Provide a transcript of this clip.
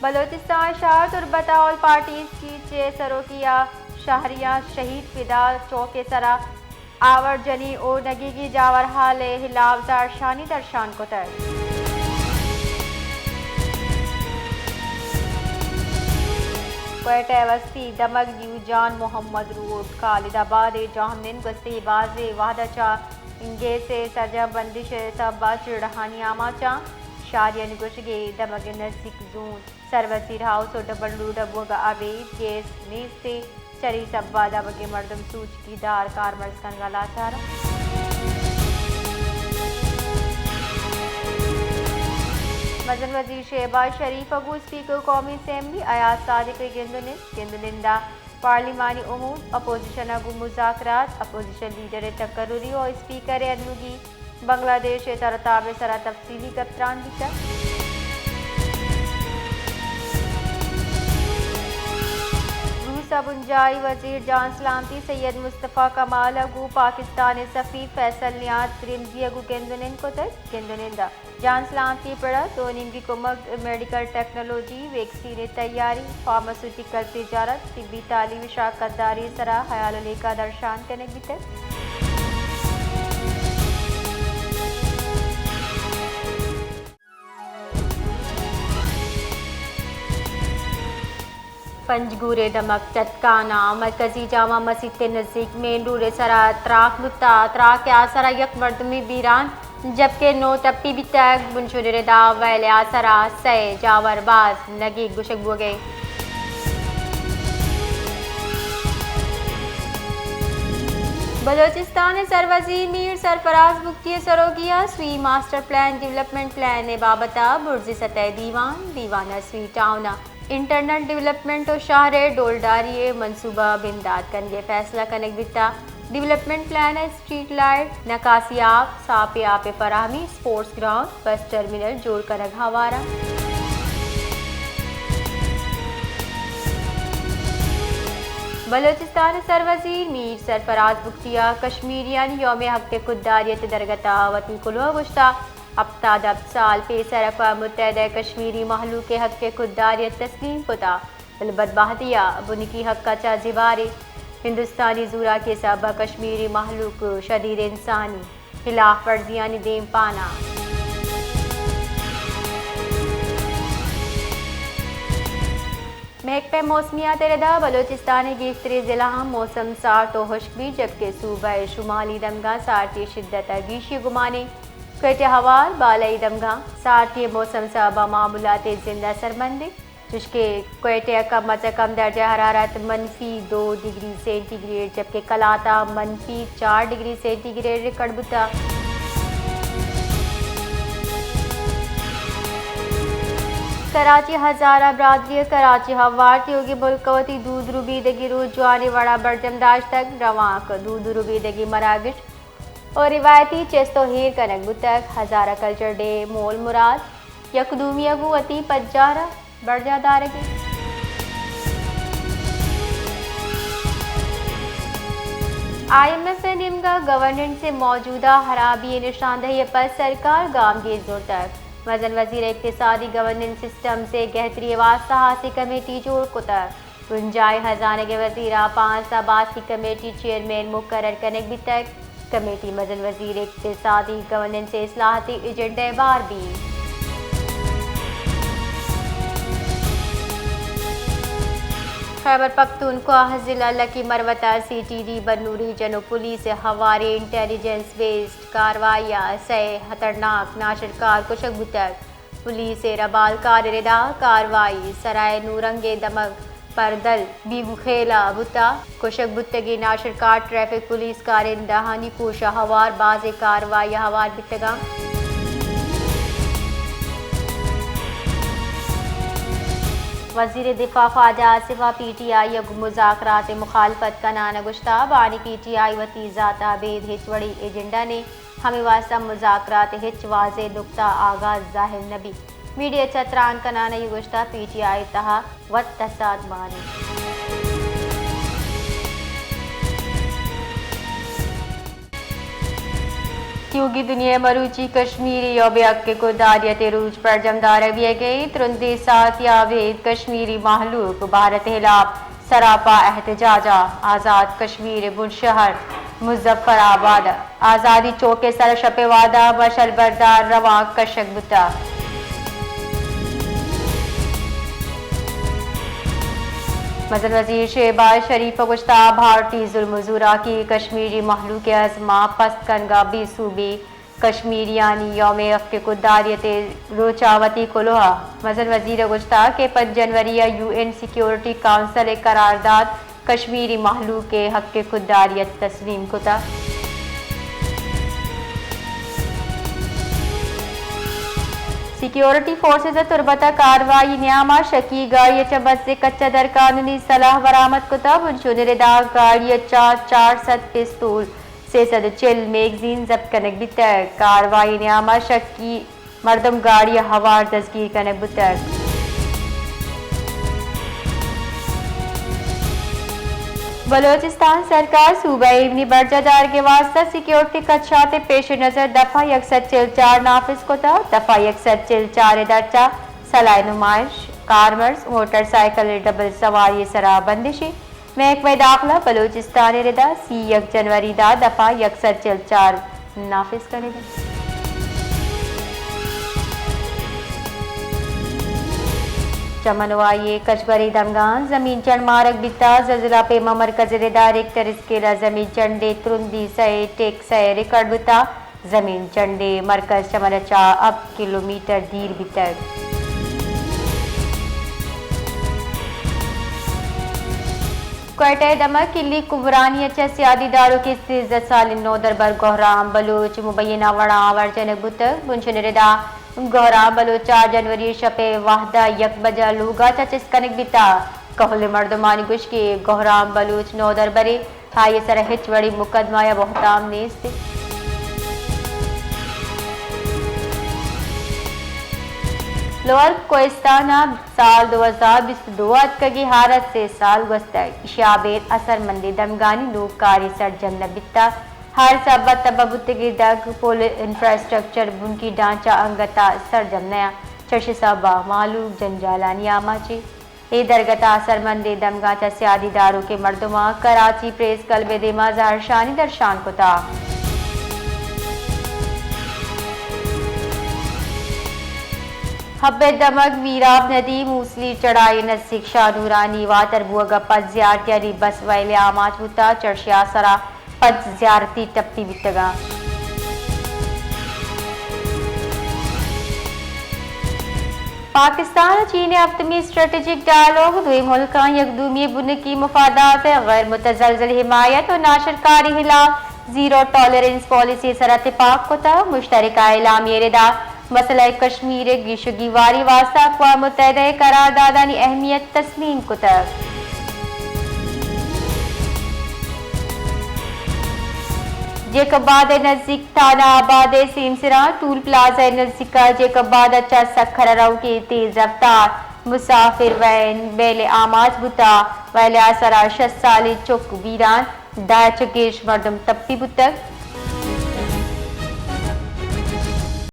بلوچستان شہر تربت ءَ all parties chief ءِ سروکی ءَ شہریاں شہید فدا چوک ءِ سرا آور جنی ءُ نگیگی جاور ہال ءِ ہلاپ زہرشانی درشان کتگ۔ کوئٹہ ءِ وستی دمگ نیو جان محمد روڈ خالد آباد ءِ جاہمنند گوستگیں بازیں وہد ءَ چہ گیس ءِ سرجم بندش ءِ سبب ءَ چڑہانی آماچاں، شہریانی گوشگ ءَ دمگ ءِ نزیک زون سروسز ہاؤس ءُ ڈبل روڈ ءِ بوگ ءَ ابید گیس نیست ءُ چرے سبب ءَ دمگ ءِ مردم سوچکی دار کارمرز کنگ ءَ لاچار اَنت۔ مزن وزیر شہباز شریف ءَ گوں اسپیکر قومی اسمبلی ایاز صادق ءِ گند ءُ نند، گند ءُ نند ءَ پارلیمانی امور، اپوزیشن ءَ گوں مذاکرات، اپوزیشن لیڈر ءِ تقرری ءُ اسپیکر ءِ انوگی بنگلہ دیش ءِ تر ءُ تاب ءِ سرا تفصیلی گپ تران بیتگ۔ روس ءِ بنجاہی وزیر جان سلامتی سید مصطفی کمال ءَ گوں پاکستان ءِ سفیر فیصل نیاز ترمذی ءَ گوں گند ءُ نند کتگ۔ گند ءُ نند ءَ جان سلامتی ءِ پڑ ءَ دو نیمگی کمک، میڈیکل ٹیکنالوجی، ویکسین ءِ تیاری، فارماسیوٹیکل تجارت، طبی تعلیم ءِ شراکت داری ءِ سرا ہیال ءُ لیکہ درشان کنگ بیتگ۔ پنجگور ءِ دمگ چٹکان ءَ مرکزی جامع مسیت ءِ نزیک مین روڈ ءِ سرا تراک بوتگ۔ تراک ءِ آسرا یک مردمے بیران جبکہ نو ٹپی بیتگ۔ بنشون ءِ ردا ویل ءِ آسرا سئے جاور باز نگیگ گوشگ بوگ ءَ اِنت۔ بلوچستان ءِ سروزیر میر سرفراز بگٹی ءِ سروکی ءَ سوئی ماسٹر پلان ڈیولپمنٹ پلان ءِ بابت ءَ برزی سطح ءِ دیوان، دیوان ءَ سوئی ٹاؤن ءِ انٹرنل ڈیولپمنٹ ءُ شہر ءِ ڈولداری ءِ منصوبہ بندات کنگ ءِ فیصلہ کنگ بیتگ۔ ڈیولپمنٹ پلان ءَ اسٹریٹ لائٹ، نکاسی آپ، ساپیں آپ ءِ فراہمی، اسپورٹس گراؤنڈ، بس ٹرمینل جوڑ کنگ ہوار اَنت۔ بلوچستان ءِ سروزیر میر سرفراز بگٹی ءَ کشمیریانی یوم حق خودداریت ءِ درگت ءَ وتی کلوہ گوشتگ۔ ہپتاد ہپت سال پیسر اقوام متحدہ ءَ کشمیری مہلوک ءِ حق خودداریت تسلیم کتگ، بلے بدبہتی ءَ بنکی حق ءَ چہ زبہر اِنت۔ ہندوستانی زوراکی ءِ سبب ءَ کشمیری مہلوک شدید انسانی ہلاف ورزیانی دیمپان اَنت۔ محکمہ موسمیات ءِ ردا بلوچستان ءِ گیشتریں ضلعاں موسم سارت ءُ ہشک بیت، جبکہ صوبہ ءِ شمالی دمگاں سارتی ءِ شدت ءَ گیشی ءِ گمان اِنت۔ کوئٹہ ہوار بالائی دمگاں سارتی ءِ موسم سبب ءَ معمولات ءِ زند ءَ سرمند اِنت، چوشکہ کوئٹہ ءَ کم از کم درجہ حرارت منفی دو ڈگری سینٹی گریڈ، جبکہ کلات ءَ منفی چار ڈگری سینٹی گریڈ ریکارڈ بوتگ۔ کراچی، ہزارہ برادری ءِ کراچی ہوار تیوگیں ملک ءَ وتی دود ربیدگی روچ جوانیں وڑ ءَ برجم داشتگ۔ روانک دود ربیدگی مراگش ءُ روایتی چست ءُ ایر کنگ بوتگ۔ ہزارہ کلچر ڈے ءِ مول مراد یک دومی ءَ گوں وتی پجار ءَ برجاہ دارگ اِنت۔ آئی ایم ایف ءِ نیمگ ءَ گورننس ءِ موجودہ ہرابی ءِ نشاندہی ءَ پد سرکار گامگیج زرتگ۔ مزن وزیر ءَ اقتصادی گورننس سسٹمز ءِ گہتری ءِ واستہ ہاسیں کمیٹی جوڑ کتگ۔ بنجاہی ہزانگ ءِ وزیر ءَ پانزدہ باسکی کمیٹی چیئرمین مقرر کنگ بیتگ۔ کمیٹی مزن وزیر ءِ اقتصادی گورننس ءِ اصلاحاتی ایجنڈا ءِ بار بیت۔ خیبر پختونخوا ءِ ضلع لکی مروت ءَ سی ٹی ڈی بنوں ریجن ءُ پولیس ءِ ہواریں انٹیلیجنس بیسڈ کاروائی ءَ سئے ہترناک ناشرکار کشگ بوتگ۔ پولیس ءِ ربالکار ءِ ردا کاروائی سرائے نورنگ ءِ دمگ پردل بیگوخیل ءَ بوتگ۔ کشگ بوتگیں ناشرکار ٹریفک پولیس کارندہانی کوش ءَ ہوار بازیں کاروائی ءَ ہوار بیتگ اَنت۔ وزیر دفاع خواجہ آصف ءَ پی ٹی آئی ءَ گوں مذاکرات ءِ مخالفت کنان ءَ گوشتگ، بانی پی ٹی آئی وتی ذات ءَ ابید ہچ وڑیں ایجنڈا نیست۔ ہمے واستہ مذاکرات ءِ ہچ واضح نقطہ آغاز ظاہر نہ بیت۔ میڈیا ءَ چہ تران کنان ءَ اے گوشتگ، پی ٹی آئی ءِ تہا وت تساد مان اِنت۔ یوگی دنیا مروچی کشمیری یوم حق کرداریت روچ برجم دارگ بیگ ءَ اِنت۔ ترندیں ساعتی ءَ ابید کشمیری مہلوک بھارت ءِ ہلاپ سراپا احتجاج ءَ۔ آزاد کشمیر ءِ بنشہر مظفر آباد ءَ آزادی چوک ءِ سر ءَ شپ ءِ وہد ءَ مشعل بردار روانک کشگ بوتگ۔ مزن وزیر شہباز شریف ءَ گوشتگ، بھارتی ظلم ءُ زوراکی کشمیری مہلوک ءِ ازم ءَ پست کنگ ءَ بے سوبی کشمیریانی یوم حق کرداریت ءِ روچ ءَ وتی کلوہ ءَ۔ مزن وزیر ءَ گوشتگ کہ پنچ جنوری ءَ یو این سیکورٹی کونسل ءِ قرارداد کشمیری مہلوک ءِ حق کرداریت تسلیم کتگ۔ سیکورٹی فورسز ءَ تربت ءَ کاروائی ءِ نیام ءَ شکی گاڑی ءَ چہ بزیں کچ ءَ درقانونی سلاہ برآمد کتگ۔ بنشون ءِ ردا گاڑی ءَ چہ چار سد پستول، سے سد ءُ چل میگزین ضبط کنگ بیتگ۔ کاروائی ءِ نیام ءَ شکی مردم گاڑی ءِ ہوار دزگیر کنگ بوتگ۔ بلوچستان سرکار صوبہ ءِ ایمنی برجاہ دارگ ءِ واستہ سیکورٹی خدشات ءِ پیش نظر دفعہ یک سد چل چار نافذ کتگ۔ دفعہ یک سد چل چار ءِ درچ ءَ سلاہ نمائش، کارمرز، موٹر سائیکل ءِ ڈبل سواری ءِ سرا بندش اِنت۔ محکمہ داخلہ بلوچستان ءِ ردا سی یک جنوری ءَ دفعہ یک سد چل چار نافذ کنگ ءَ اِنت۔ چمنوائی ءِ کچبری دمگاں زمین چنڈ مارگ بیتگ۔ زلزلہ پیما مرکز ءِ ردا ریکٹر اسکیل ءَ زمین چنڈ ءِ ترندی سئے ٹیک سئے ریکارڈ بوتگ۔ زمین چنڈ ءِ مرکز چمن ءَ چہ ہپت کلومیٹر دیر بیتگ۔ کوئٹہ ءِ دمگ کلی کمرانی ءَ چہ سیادی داروکیں سیزدہ سالیں نودربر گوھرام بلوچ مبینہ وڑا آوار جنگ بوتگ۔ بنشون ءِ ردا گوھرام بلوچ چار جنوری ءِ شپ ءِ وھد ءَ یک بجہ لوگ ءَ چہ چست کنگ بیتگ۔ کہول ءِ مردمانی گوشگ کہ گوھرام بلوچ نودربرے، آئی ءِ سرا ہچ وڑیں مقدمہ یا بہتام نیست۔ لوئر کوہستان ءَ سال دو ہزار بیست ءُ دو ءَ اتکگیں ہار ءَ سے سال گوستگ۔ ایشی ءَ ابید اثرمندیں دمگانی نوکاری سرجم نہ بیتگ۔ ہار سبب ءَ تباہ بوتگیں دگ، پل، انفراسٹرکچر، بنکی ڈھانچہ انگت ءَ سرجم نیاں۔ چرشی سبب ءَ مہلوک جنجالانی آماچ اِنت۔ اے درگت ءَ اثرمندیں دمگاں چہ سیادی داروکیں مردماں کراچی پریس کلب ءِ دیما زہرشانی درشان کتگ۔ حب ءِ دمگ میراب ندی موسلی چڑھائی ءِ نزیک شاہ نورانی واتر بوگ ءَ پد زیارتیانی بس ویل ءَ آماچ بوتگ۔ چرشی ءِ آسر ءَ پنچ زیارتی ٹپی بیتگ اَنت۔ پاکستان ءُ چین ءِ ہفتمی اسٹریٹجک ڈائیلاگ دوئیں ملکاں یک دومی ءِ بنکی مفادات ءِ غیر متزلزل حمایت ءُ ناشرکاری ءِ ہلاپ زیرو ٹالرنس پالیسی ءِ سرا تپاک کتگ۔ مشترکہ اعلامیہ ءِ ردا مسئلہ کشمیر ءِ گیش ءُ گیواری واستہ اقوام متحدہ ءِ قراردادانی اہمیت تسلیم کتگ۔ جیکب آباد ءِ نزیک تھانہ آباد ءِ سیمسراں ٹول پلازہ ءِ نزیک ءَ جیکب آباد ءَ چہ سکھر ءَ روکیں تیز رفتار مسافر وین ویل ءَ آماچ بوتگ۔ ویل ءِ آسر ءَ شست سالیں چک بیران، دہ ءَ چہ گیش مردم ٹپی بوتگ۔